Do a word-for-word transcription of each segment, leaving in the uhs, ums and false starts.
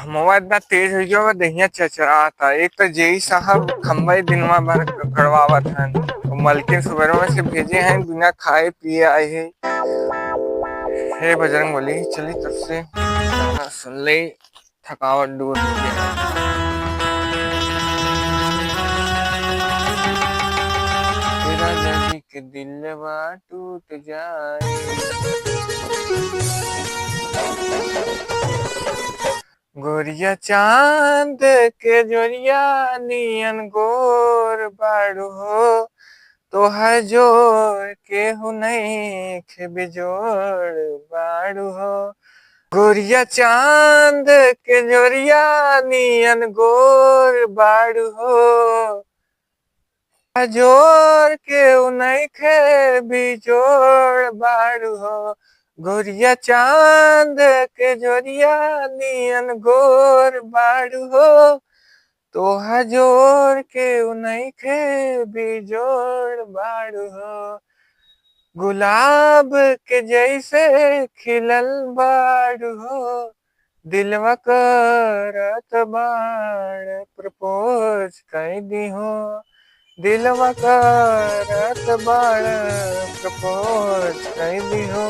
घमवा इतना तेज होइ गवा बा, देहिया चचराता। एक तो जेई साहब खंबा ही दिनवा भर गड़वावत हन, तो मलकिन सुबेरवा से भेजे हैं, बिना खाए पिए आए हैं। हे बजरंग बली, चली तब से गाना सुन ले, थकावट दूर हो गया। तेरा जल्दी के दिलवा टूट जाए। गोरिया चांद के जोरिया नियन गोर बाड़ू हो, तोहर जोर केहू नइखे बिजोड़ बाड़ू हो। गोरिया चांद के जोरिया नियन गोर बाड़ू हो, जोर केहू नइखे बिजोड़ बाड़ू हो। गोरिया चांद के जोरिया नियन गोर बाड़ू हो, तोहा जोर केहू नइखे बिजोड़ बाड़ू हो। गुलाब के जैसे खिलल बाड़ू हो, दिलवा करत बाड़ propose कइ दिहो। दिलवा करत बाड़ propose कइ दिहो।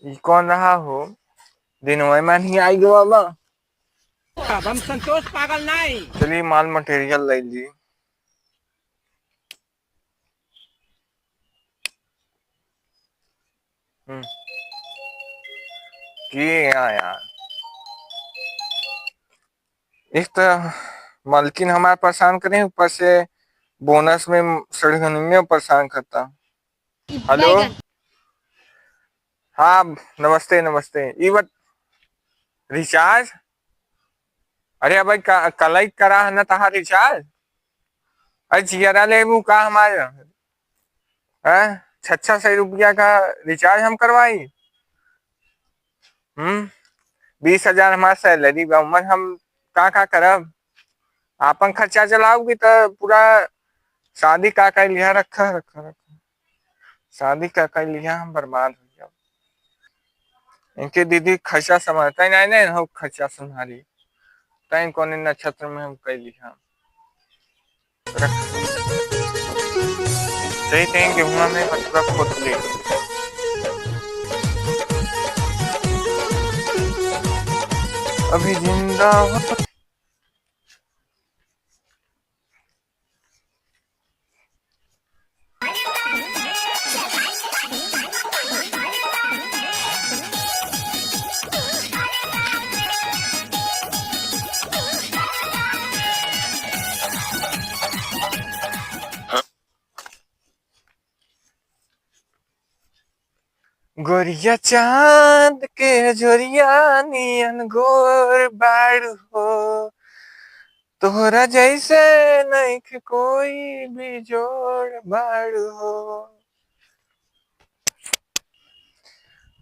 ई कौन रहा हो? दिनवा मा ही आई गवा बा। अब हम संतोष पागल नहीं। चलिए, माल material ले ली। हम्म। की यार, यार। एक तो मालकिन हमार परेशान करे, ऊपर से bonus में सड़गनिया परेशान करता। हेलो? बैगन। हाँ, नमस्ते, नमस्ते। ई बत-, recharge? अरे भाई, का-, कलई करा है ना तहार recharge? अरे जियरा लेबू का हमार? हैं? छह छह सौ रुपया का recharge हम करवाई? हम्म? बीस हजार हमार salary बा, उमर हम का का करब? आपन खर्चा चलाओगी त पूरा शादी का का लिहा रखा, रखा, रखा। शादी का का लिहा हम बर्बाद हो जाओ। इनके दीदी खर्चा संभालता ही नहीं, नहीं हो खर्चा संभाली। तैं कौन नक्षत्र में हम कह लिहा। रख। सही कहें गेहुआ में बचवा खोद ले। अभी जिंदा हो। गोरिया चांद के जोरिया नियन गोर बाड़ू हो, तोहरा जैसे नइखे कोई भी जोड़ बाड़ू हो।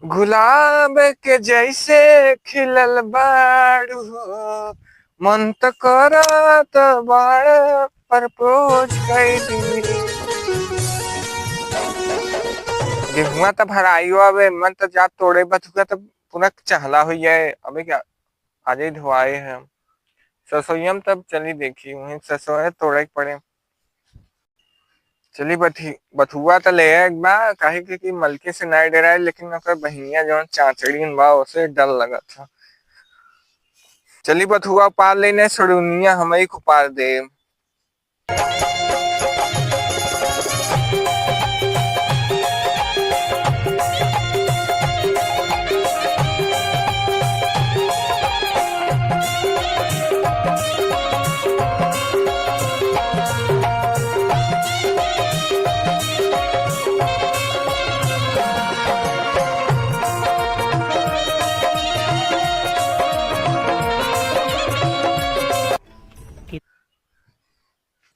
गुलाब के जैसे खिलल बाड़ू हो, मन त करत बाड़ propose कई दी। गेहुआ त भराइयो, अबे मन त जा तोड़े बथुआ त पूरा चहला हो जाए। अबे क्या आजे धोआए हैं हम। ससोइया में तब चली देखी, वहीं ससोए तोड़े के पड़े। चली बथी-, बथुआ त ले एक बा, काहे के कि मलके से नाय डराए, लेकिन ओकर बहिनिया जौन चाचड़िन बा, ओसे डर लगत ह। चली बथुआ उपार लेने, सड़ुनिया हमई को उपार दे।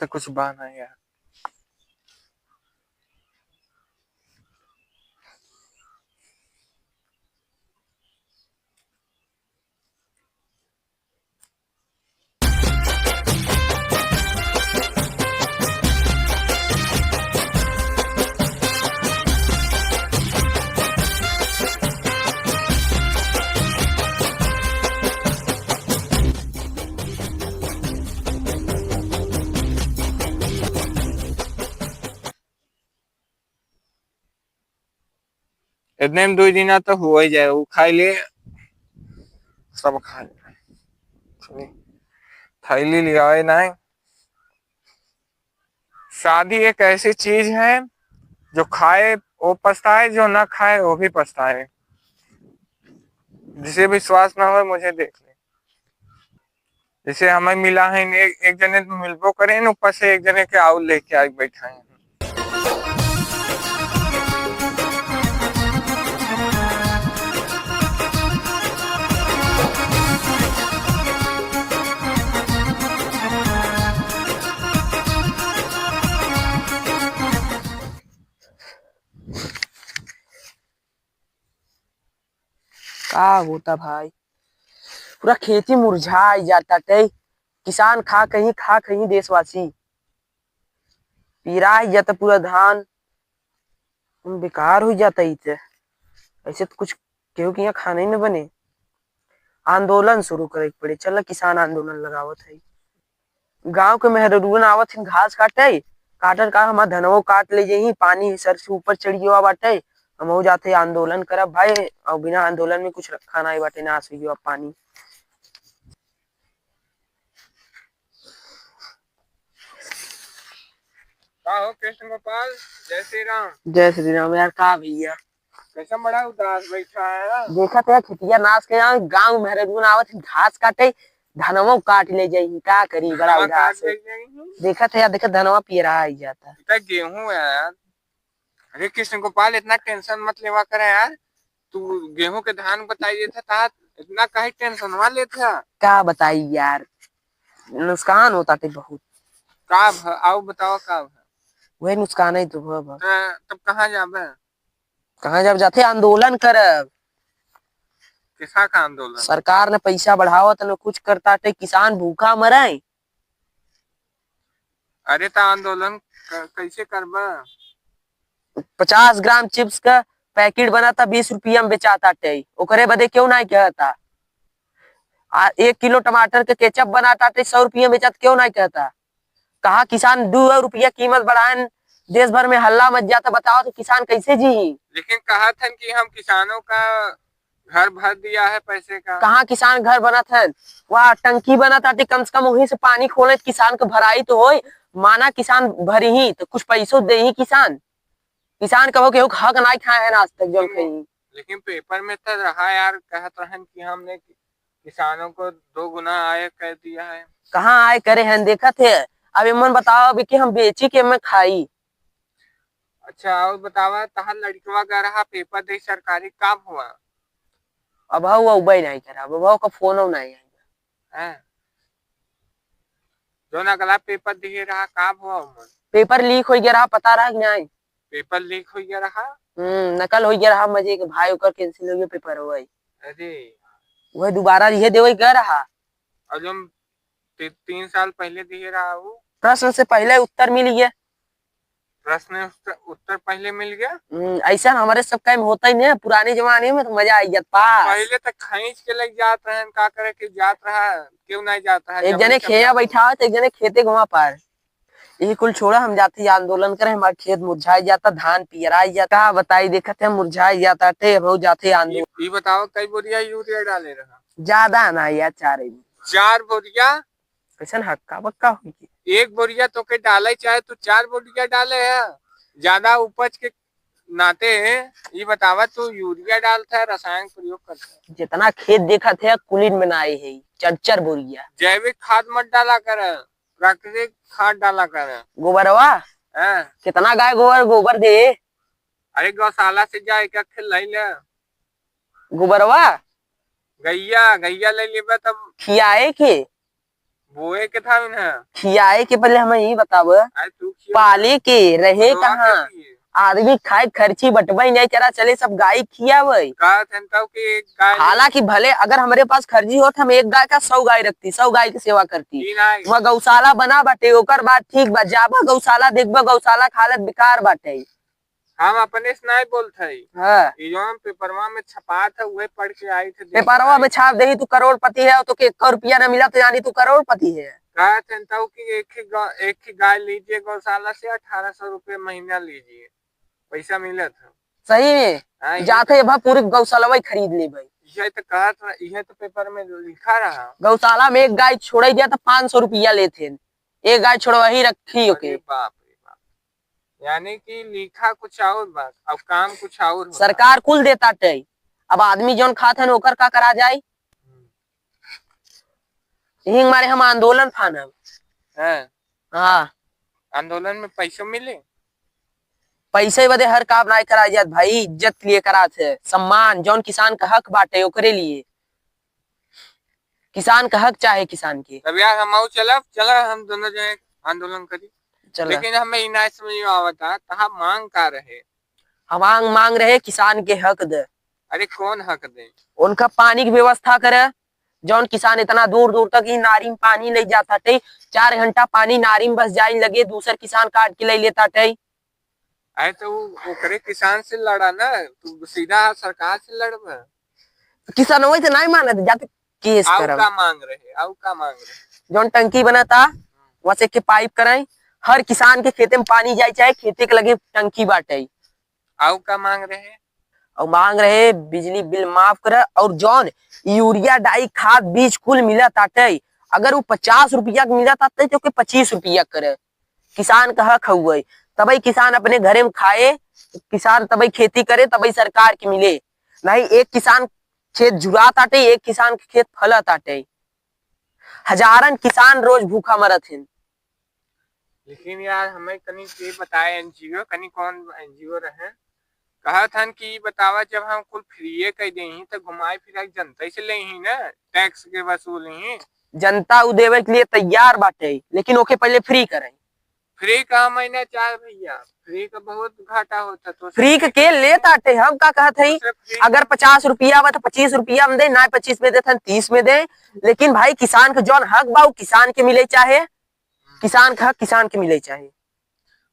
तो कुछ बा ना यार। इतने में दुइ दिना तो हो ही जाए, वो खाई ले, सब खा ले। थैली लियावे नाहीं। शादी एक ऐसी चीज है, जो खाए वो पछताए, जो ना खाए वो भी पछताए। जिसे विश्वास ना हो, मुझे देख ले। जैसे हमें मिला है, एक, एक जने मिलबो करे न, ऊपर से एक जने के आउर लेके आइ बैठा है। का होता भाई, पूरा खेती मुरझाइ जाता टे। किसान खा कहीं, खा कहीं देशवासी। पिराइ जाता पूरा धान, हम बेकार होइ जाता। ई ते ऐसे तो कुछ केहू के यहाँ खाना ही न बने। आंदोलन शुरू करे के पड़े। चल, किसान आंदोलन लगावत है। गांव के मेहरारून आवत हिन घास काटे, काटत का हमार धनवो काट ले जइहीं, पानी सर से ऊपर चढ़ गवा बाटे, हमहू जाते आंदोलन करब भाई, और बिना आंदोलन में कुछ रखा नाहीं बाटे, नाश होइ गवा पानी। का हो कृष्ण गोपाल, जय श्री राम। जय श्री राम यार, का भैया? कैसा बड़ा उदास बैठा है? देखत है खेतिया नाश के, यहाँ गाँव में मेहरारून आवत है घास काटे, धनवो काट ले जाई, का करी, बड़ा धनवा उदास काट है। ले जाई। देखत है, देखत धनवा पियरा आई जाता। इतना गेहूं है यार। अरे कृष्ण गोपाल, इतना tension मत लेवा करे यार, तू गेहूं के धान बताई देता था, इतना काहे tension वा लेत है? का बताई यार, नुकसान होता थे बहुत। का भ-, आओ बताओ का भ-? वही नुकसान है तो भ-, भ-। त-, तब कहाँ जाबे? कहाँ जाब? जाते आंदोलन करब। किसा का आंदोलन? सरकार ने पैसा बढ़ावत न कुछ करता टे, किसान भूखा मरे। अरे त आंदोलन क-, कैसे करबा? पचास ग्राम chips का packet बनाता, बीस रुपया में बेचाता टे, ओकरे बदे क्यों नाहीं कहता? आ एक किलो टमाटर के ketchup बनाता टे, सौ रुपया में बेचाता, क्यों नाहीं कहता? कहा किसान दो रुपया कीमत बढ़ाएन, देश भर में हल्ला मच जाता, बताओ तो किसान कैसे जी? लेकिन कहत हन कि हम किसानों का घर भर दिया है पैसे का। कहाँ किसान घर बनत हन? वहाँ टंकी बनत आटे, कम से कम वहीं से पानी खोले तो किसान के भराई तो होई, माना किसान भरी ही तो कुछ पैसो दे ही किसान। किसान कहो केहू के हक नाहीं खाए हैं आज तक जौन लेकिन, कहीं। लेकिन paper में तो रहा यार, कहत रहन कि हमने कि-, किसानों को दो गुना आय कर दिया है। कहाँ आय करे हैं, देखत है? अब एमन बताओ अभी कि हम बेची के एमन खाई। अच्छा, और बतावा, तहार लड़कवा गए रहा paper दे सरकारी, का हुआ? अब हऊ अउबे नाहीं करा, अब हऊ का फोनो नाहीं आइबा। हैं? जौन अगला paper दिए रहा, का हुआ ओमन? Paper leak होइ गया रहा, पता रहा कि नाहीं? Paper leak होइ गया रहा? हम्म, नकल होइ गया रहा, मजे के भाई, ओकर cancel होइ गया paper, वही। अरे। वह दोबारा इहे देवे गया रहा। और जौन ती-, तीन साल पहले दिए रहा वो? प्रश्न से पहले उत्तर मिल गया। प्रश्न उत्तर, उत्तर पहले मिल गया? हम्म, ऐसा हमारे सब काम होता ही नहीं, पुराने जमाने में तो मजा आई जात पास। पहले तो खींच के लग जात रहे, का करे के जात रहा, क्यों नहीं जात रहा, एक जने खेया बैठा हो तो एक जने खेते घुमा पार। ये कुल छोड़ा, हम जाते ही आंदोलन करें, हमारा खेत मुरझाई जाता, धान पियराई जाता, का बताई, देखत है मुरझाई जाता, टे हम जाते आंदोलन। ये, ये बताओ, कई बोरिया यूरिया डाले रहा? ज्यादा ना यार, चार ही। चार बोरिया? कैसन हक्का बक्का हुई के? एक बोरिया तो के डाले, चाहे तू चार बोरिया डाले है, ज्यादा उपज के नाते। ये बतावा, तू यूरिया डालता है, रसायन प्रयोग करता है? जितना खेत देखत है, कुलीन बनाए है, चार चार बोरिया। जैविक खाद मत डाला कर, प्राकृतिक खाद डाला कर। गोबरवा? हाँ। कितना गाय गोबर, गोबर दे? अरे गौशाला से जा, एक एक लाई ले। गोबरवा? गैया, गैया ले लेबे तब। खियाए के? बोए के था ना। खियाए के पहले हमें ये बताव, अरे तू खिया। पाले के रहे कहाँ? आदमी खाए खर्ची बटबई नहीं करा, चले सब गाय खियावे। कहत हन तब कि एक गाय ले। हालांकि भले अगर हमरे पास खर्ची होत, हम एक गाय का सौ गाय रखती, सौ गाय की सेवा करती। ई नहीं। वह गौशाला बना बाटे, ओकर बाद ठीक बा, जाबा गौशाला देखबा, गौशाला के हालत बेकार बाटे। हम अपने से नहीं बोलत हई। हाँ। ई जौन पेपरवा में छपात है, उहे पढ़ के आई थे, देख पेपरवा आई। में छाप देही, तू करोड़पति है, तो के एक रुपया न मिला, तो यानी तू करोड़पति है। कहत हन तब कि एक ही गा-, एक ही गाय लीजिए गौशाला से, अठारह सौ रुपये महीना लीजिए, पैसा मिलत है। सही में? हाँ, ये जाते तो, अब पूरी गौशाला वही खरीद लेबे। यह तो कहत रहा, यह तो पेपर में लिखा रहा। गौशाला में एक गाय छोड़े दिया तो पाँच सौ रुपया लेते हैं, एक गाय छोड़वा ही रखी। अरे ओके, बाप रे बाप, यानी कि लिखा कुछ और बा, अब काम कुछ और होता। सरकार कुल देता टे, अब आदमी जौन खात है ओकर का करा जाए? हम्म। यही मारे हम आंदोलन फानब। हाँ। हाँ। आंदोलन में पैसों मिले? पैसे बदे हर काम नाय कराए जात भाई, इज्जत लिए करात है, सम्मान, जौन किसान का हक बाटे ओकरे लिए। किसान का हक चाहे किसान के। तब यार हम आऊ चलब, चला हम दोनों जने आंदोलन करी। चला। लेकिन हमें ई नाय समझ में आवता, तहा मांग का रहे? हमार मांग रहे किसान के हक दे। अरे कौन हक दे? उनका पानी की व्यवस्था करे, जौन किसान इतना दूर दूर तक ही नारी में पानी ले जाता टे, चार घंटा पानी नारी में बस जाए लगे, दूसर किसान काट के ले लेता टे। अरे तो उ-, ओकरे किसान से लड़ा ना, तू सीधा सरकार से लड़बा। किसान वही से नहीं मानत, जाते केस आऊ करब। का मांग रहे, आऊ का मांग रहे? जौन टंकी बनता, वहाँ से के पाइप कराई, हर किसान के खेते में पानी जाए, चाहे खेते के लगे टंकी बाटे। आऊ का मांग रहे? और मांग रहे बिजली बिल माफ करे, और जौन यूरिया डाई खाद बीज कुल मिला ताटे, अगर वो पचास रुपया के मिला ताटे तो ओके पच्चीस रुपया करे। किसान का हक हुए, तबई किसान अपने घरे में खाए, किसान तबई खेती करे, तबई सरकार के मिले। नहीं एक किसान खेत जुरा ताटे, एक किसान के खेत फला ताटे। हजारन किसान रोज भूखा मरत हैं। लेकिन यार, हमें कनी के बताए एनजीओ, कनी कौन एनजीओ रहे, कहत हन कि बतावा, जब हम कुल फ्रीए कह देही, तो घुमाए फिराए जनता से लेही ना, टैक्स के वसूल ही। जनता उ देवे के लिए तैयार बाटे, लेकिन ओके पहले फ्री करे। फ्री का महीना चार भैया, फ्री का बहुत घाटा होता। तो फ्री के, के ले ताटे? हम का कहत हई, अगर पचास रुपया बा तो पच्चीस रुपया में दे, ना पच्चीस में दे, थन तीस में दे, लेकिन भाई, किसान के जौन हक बा, उ किसान के मिले चाहे, किसान का हक किसान के मिले चाहे।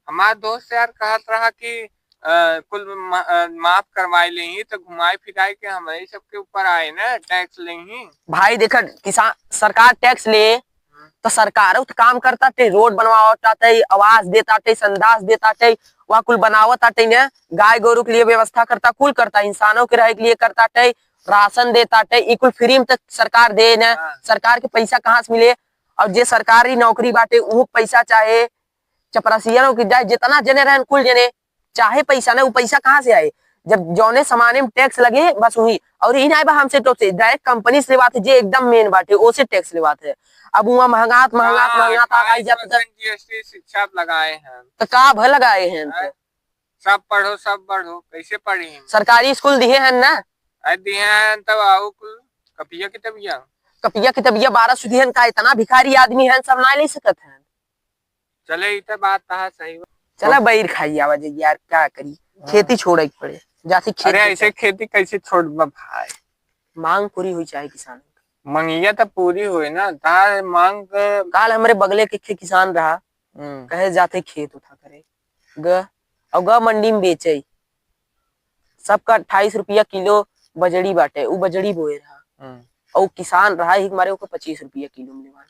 हमार दोस्त यार कहत रहा कि, अ, कुल मा-, अ, माफ करवाए लेही, तो घुमाए फिराए के हमरे सबके ऊपर आए ना, टैक्स लेही। भाई देखा, किसान, सरकार टैक्स ले, हम्म। तो सरकार तो काम करता टे, रोड बनवावत टे, आवास देता टे, संडास देता टे, वहाँ कुल बनावत टे ने, गाय गोरू के लिए व्यवस्था करता, कुल करता, इंसानों के रहे के लिए करता टे, राशन देता टे, ई कुल फ्री में तक सरकार दे ने। हाँ। सरकार के पैसा कहाँ से मिले? और जे सरकारी नौकरी बाटे, उहो पैसा चाहे चपरासियनों के जाए, जितना जने रहन, कुल जने चाहे पैसा ना, उ पैसा कहाँ से आए? जब जौने सामाने में टैक्स लगे, बस वही। और ई नाय बा हमसे टोक से, डायरेक्ट कंपनी से लेवात है, जे एकदम मेन बाटे, ओसे टैक्स लेवात है। अब वहाँ महंगात, महंगात, हाँ, महंगात आ अट्ठाईस जात है। परसेंट जीएसटी शिक्षा लगाए हैं। तो का भल लगाए हैं तो? हैं? सब पढ़ो, सब बढ़ो, कैसे पढ़ी हम? सरकारी स्कूल दिए हैं ना? अरे दिए हैं, तब आओ कुल कपिया कितबिया। कपिया कितबिया बारह सौ दिए हैं, का इतना भिखारी आदमी है, सब ना ले सकत हैं? चले, ई तो बात कहा सही बा। चला तो बैर खाई आवा जे यार, का करी, हाँ। खेती छोड़े के पड़े, जाती खेती अरे, ऐसे करे। खेती कैसे छोड़बा भाई? मांग पूरी हुई चाहे किसान की। मंगिया तो पूरी हुई ना, तार मांग के काल हमरे बगले के खे-, किसान रहा, हम्म। कहे जाते खेत उठा करे, ग, और ग मंडी में बेचे, सबका अट्ठाईस रुपया किलो बजड़ी बाटे, उ बजड़ी बोए रहा। हम्म। और किसान रहा ही मारे ओके पच्चीस रुपया किलो मिले बा।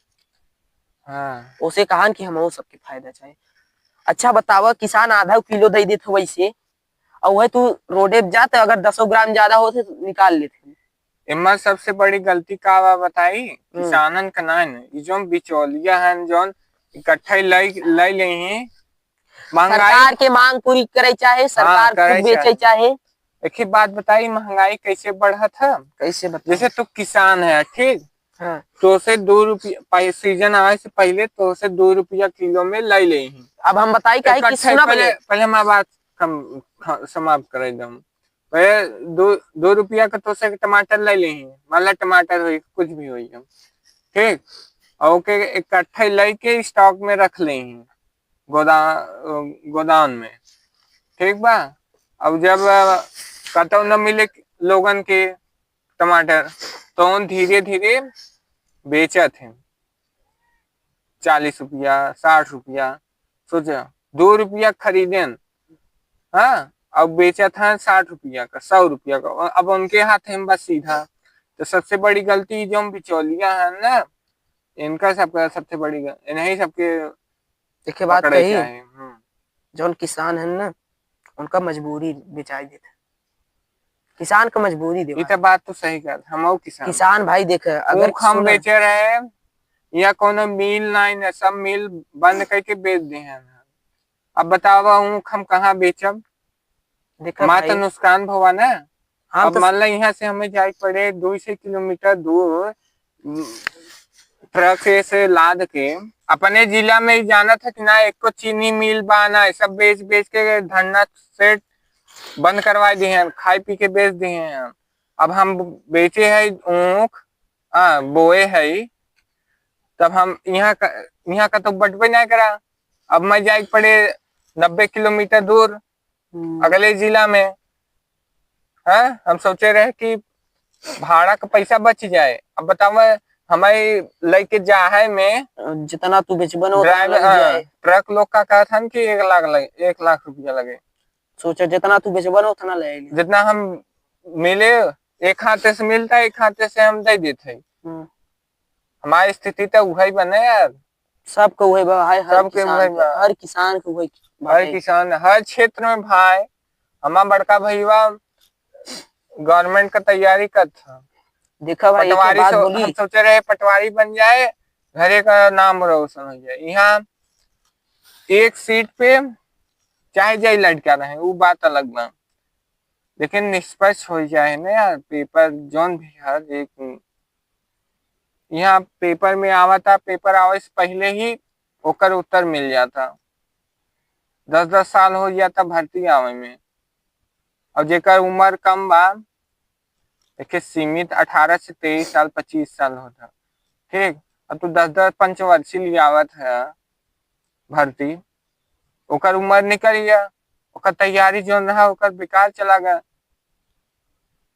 हाँ। ओसे कहान कि हमहू सबके फायदा चाहे। अच्छा बतावा, किसान आधा किलो दे देत हो वैसे, और वह तू रोडे पे जात, अगर दसो ग्राम ज्यादा होते तो निकाल लेते। एमा सबसे बड़ी गलती का बा बताई? हम्म। किसानन का ना है, ई जौन बिचौलिया हैं, जौन इकट्ठा ही लाई, लाई ले हैं, महंगाई सरकार के मांग पूरी करे चाहे, हाँ, सरकार करे खुद बेचे चाहे। चाहे। एक ही बात बताई, महंगाई कैसे बढ़त है? कैसे बताई? जैसे तू किसान है, ठीक? हाँ। तो से दो रुपया, पह-, सीजन आवे से पहले तो से दो रुपया किलो में ले ले ही। अब हम बताई काहे कि इकट्ठे सुना पहले, पहले। पहले हमार बात कम, ख-, समाप्त करे दम। पहले दो, दो रुपया का तो से टमाटर ले ले ही, मान ला टमाटर होई, कुछ भी होई हम, ठीक? और ओके इकट्ठे लेके स्टॉक में रख ले ही। गोदा-, गोदाम में, ठीक बा। अब जब, अ, कतौ न मिले लोगन के टमाटर, तो उन धीरे धीरे बेचत हैं, चालीस रुपया, साठ रुपया। सोचा, दो रुपया खरीदेन, हाँ, अब बेचत हैं साठ रुपया का, सौ रुपया का। अब उनके हाथ में बस सीधा। तो सबसे बड़ी गलती जो बिचौलिया है ना, इनका सबका सबसे बड़ी गल-, इन्हीं सबके एक बात पकड़े कही, चाहे, हम्म। जौन किसान हन ना, उनका मजबूरी बेचाई देत है। किसान क मजबूरी देवा। ई त बात तो सही कहत, हमहू किसान। किसान भाई देख, अगर ऊख हम सुन बेचे रहे, या कोनो मिल नाई न, सब मिल बंद करके बेच दे हैं। अब बतावा, ऊख हम कहाँ बेचब? देखा हमार भाई, तो नुकसान भवा ना। हम अब तो मान ला, यहाँ से हमें जाए पड़े दो सौ किलोमीटर दूर, उम, ट्रक से, से लाद के। अपने जिला में ही जानत है कि ना, एको चीनी मिल बा ना, सब बेच बेच के धन्ना सेठ बंद करवा दिए हैं, खाए पी के बेच दिए हैं। अब हम बेचे है ऊख, हाँ, बोए है, तब हम यहाँ का, यहाँ का तो बटबे ना करा। अब मैं जाए पड़े नब्बे किलोमीटर दूर, हम्म। अगले जिला में, हैं? हम सोचे रहे कि भाड़ा का पैसा बच जाए। अब बतावा, हमारे लेके जाए में जितना तू बेचबन, उतना ड्राइवर, लग हाँ, जाए। ट्रक लोग का कहत हन कि एक लाख लगे, एक लाख रुपया लगे। सोचा, जितना तू बेचबन, उतना ले ले। जितना हम मिले, एक हाथे से मिलता है, एक हाथे से हम दे देते हैं। हम्म। हमारी स्थिति तो उहइ बने यार। सबके उहइ बा, हाय, हर सबके किसान उहइ के, बा। हर किसान के उहइ हर बाटे। किसान, हर क्षेत्र में भाई, हमार बड़का भइया government का तैयारी करत ह। देखा भाई, एक पटवारी बात सो-, बोली। हम सोचे रहे पटवारी बन जाए, घरे का नाम रोशन हो जाए। यहाँ एक सीट पे चाहे जई लड़का रहे, उ बात अलग बा, लेकिन निष्पक्ष हो जाए ना यार। पेपर जौन भी हर एक, यहाँ पेपर में आवता, पेपर आवे से पहिले ही ओकर उत्तर मिल जाता। दस दस साल हो जाता भर्ती आवे में। और जेकर उम्र कम बा, एके सीमित अठारह से तेईस साल, पच्चीस साल होता, ठीक। अब तू दस दस पंचवर्षीय लियावत है भर्ती, ओकर उम्र निकल गया, ओकर तैयारी जौन रहा, ओकर बेकार चला गया।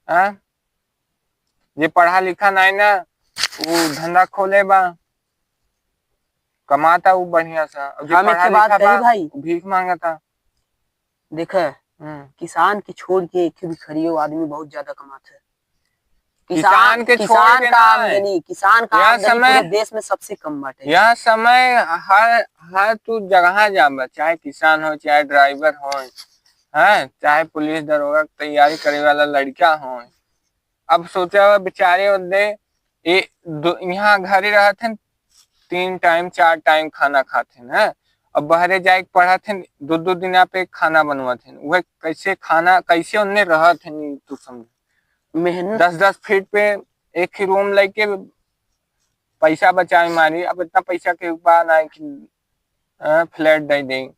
हाँ? जे पढ़ा लिखा नाई ना, उ धंधा खोले बा, कमाता उ बढ़िया सा। अब जे हम एक पढ़ा ठे बात लिखा कही बा, भाई। उ भीख मांगता। देखे, हम्म। किसान के छोड़ के एक भिखरियो आदमी बहुत ज्यादा कमात है। किसान, किसान के छोड़ किसान के का ना है। आमदनी, किसान का यह आमदनी समय, पूरे देश में सबसे कम बाटे। यह समय हर, हर तू जगह जाबा, चाहे किसान हो, चाहे ड्राइवर हो, हैं, चाहे पुलिस दरोगा के तैयारी करे वाला लड़का हो। अब सोचा बेचारे ओदे, ए, दो, यहाँ घरे रहत हैं, तीन टाइम, चार टाइम खाना खात हैं, हैं? अब बहरे जाए के पड़त हैं, दो दो दिना पे खाना बनवत हैं। वह कैसे खाना, कैसे उनने रहत हैं, तू समझ। मेहनत। दस दस फीट पे एक ही रूम लेके पैसा बचाए मारी। अब इतना पैसा के बा ना कि, अ, फ्लैट दे दें।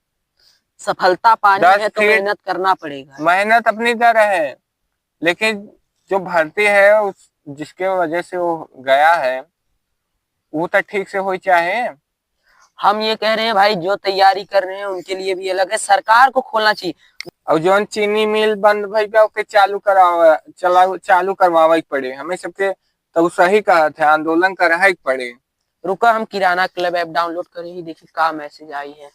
सफलता पानी दस है तो फीट मेहनत करना पड़ेगा। मेहनत अपनी तरह है, लेकिन जो भर्ती है, उस, जिसके वजह से वो गया है, वो तो ठीक से होई चाहे। हम ये कह रहे हैं भाई, जो तैयारी कर रहे हैं, उनके लिए भी अलग है, सरकार को खोलना चाहिए। और जौन चीनी मिल बंद भई बा, ओके चालू करावा, चलाऊ, चालू करवावे के पड़े। हमें सबके तो सही कहत है, आंदोलन करावे के पड़े। रुका, हम किराना क्लब ऐप डाउनलोड करे ही, देखी का मैसेज आई है।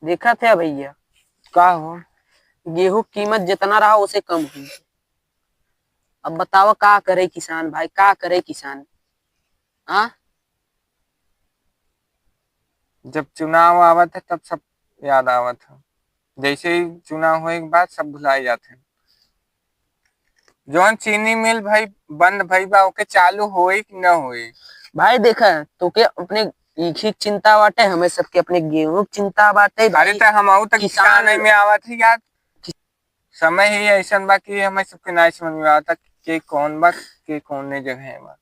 देखत है भैया। का हो? गेहूं कीमत जितना रहा, उसे कम हुई। अब बताओ, का करे किसान भाई, का करे किसान? हाँ? जब चुनाव आवत है, तब सब याद आवत है। जैसे ही चुनाव होए के बाद सब भुलाए जाते हैं। जौन चीनी मिल भाई बंद भई बा, ओके चालू होई कि न होई? भाई देखा, तोके अपने ईख के चिंता बाटे, हमें सबके अपने गेहूं के चिंता बाटे अरे भाई। त हमहू त किसान किसान में आवत है यार। समय ही ऐसन बा कि हमें सबके नाई समझ में आवता कि के कौन बा, के कौने जगह बा।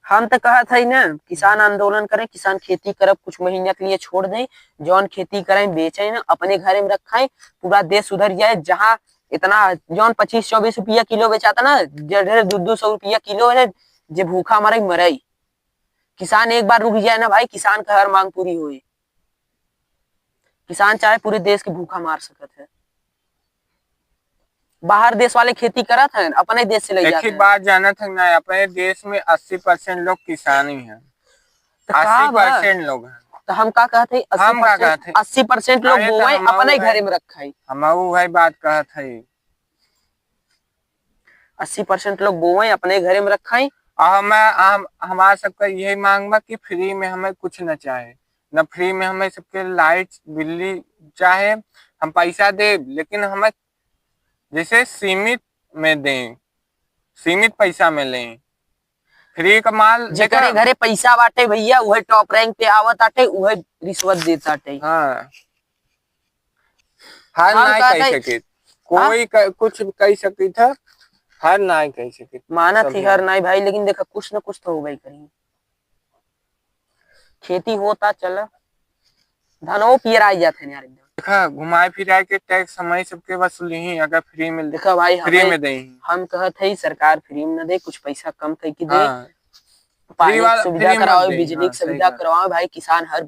हम त कहत हई ना, किसान आंदोलन करें, किसान खेती करब, कुछ महीना के लिए छोड़ दें, जौन खेती करें, बेचें ना, अपने घरे में रखें, पूरा देश सुधर जाए। जहाँ इतना, जौन पच्चीस चौबीस रुपया किलो बेचाता ना, जे ढेर दो दो सौ रुपया किलो है, जे भूखा मरे, मरे। किसान एक बार रुक जाए ना भाई, किसान का हर मांग पूरी होई। किसान चाहे पूरे देश के भूखा मार सकत है। बाहर देश वाले खेती करत हैं, अपने देश से ले एक जाते ही हैं। बात जानत है ना, अपने देश में अस्सी परसेंट लोग किसान ही हैं। तो का बा? अस्सी परसेंट लोग हैं। तो हम का कहत है, हम का अस्सी परसेंट, कहत है? अस्सी परसेंट लोग अरे तो बोए, हम अपने भाई, घरे में रखा है। हम भाई बात कहत है। अस्सी परसेंट लोग बोए, अपने घरे में रखा है। और हमें, हम, हमार सबका यही मांग बा कि फ्री में हमें कुछ न चाहे, न फ्री में हमें सबके लाइट, बिजली चाहे, हम पैसा देब, लेकिन हमें जिसे सीमित में दें, सीमित पैसा में लें। फ्री का माल जेकरे घरे पैसा बाटे भैया, उहे टॉप रैंक पे आवत आटे, उहे रिश्वत देत आटे। हाँ, हर नाई कह सके, कोई कुछ कह सके था, हर नाई कह सके। मानत ही हर नाई भाई, लेकिन देखा, कुछ न कुछ तो होबे करी। खेती होता चल, धनो पियराई जात है यार एकदम। देखा, घुमाए फिराए के टैक्स हमारे सबके वसूली ही, अगर फ्री में, देखा भाई, फ्री में दे, हम कहत है सरकार फ्री में न दे, कुछ पैसा कम कह के दे। हाँ। पानी की सुविधा करावे, बिजली की सुविधा करावे भाई। किसान हर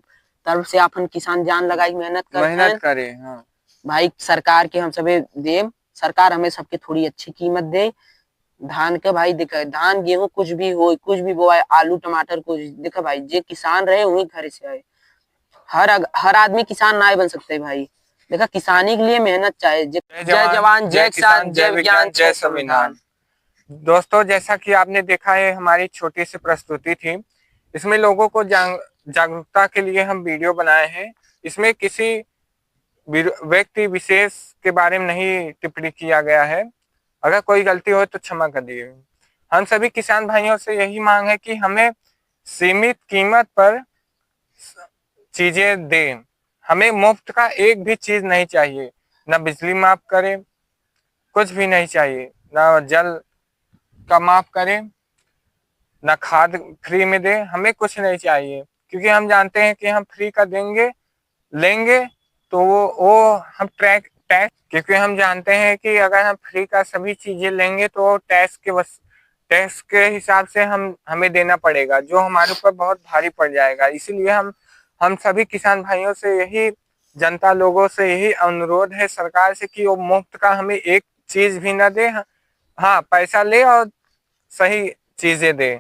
तरफ से अपन किसान जान लगाई मेहनत करत है। करे, हाँ। भाई, सरकार के हम सबे देम, सरकार हमें सबके थोड़ी अच्छी कीमत दे। धान के भाई, देखा, धान गेहूं कुछ भी हो, कुछ भी बोआए, आलू टमाटर कुछ, देखा भाई, जे किसान रहे वही घर से आए। हर हर आदमी किसान ना बन सकते भाई। देखा, किसानी के लिए मेहनत चाहे। जय जवान, जय किसान, जय विज्ञान, जय संविधान। दोस्तों, जैसा कि आपने देखा है, हमारी छोटी सी प्रस्तुति थी, इसमें लोगों को जागरूकता के लिए हम वीडियो बनाए हैं। इसमें किसी व्यक्ति विशेष के बारे में नहीं टिप्पणी किया गया है। अगर कोई गलती हो तो क्षमा कर दिए। हम सभी किसान भाइयों से यही मांग है कि हमें सीमित कीमत पर चीजें दें। हमें मुफ्त का एक भी चीज नहीं चाहिए, ना बिजली माफ करें, कुछ भी नहीं चाहिए, ना जल का माफ करें, ना खाद फ्री में दें, हमें कुछ नहीं चाहिए, क्योंकि हम जानते हैं कि हम फ्री का देंगे, लेंगे तो वो वो हम ट्रैक टैक्स, क्योंकि हम जानते हैं कि अगर हम फ्री का सभी चीजें लेंगे तो टैक्स के बस टैक्स के हिसाब से हम हमें देना पड़ेगा, जो हमारे ऊपर बहुत भारी पड़ जाएगा। इसीलिए हम हम सभी किसान भाइयों से यही, जनता लोगों से यही अनुरोध है सरकार से कि वो मुफ्त का हमें एक चीज भी ना दे। हाँ, पैसा ले और सही चीजें दे।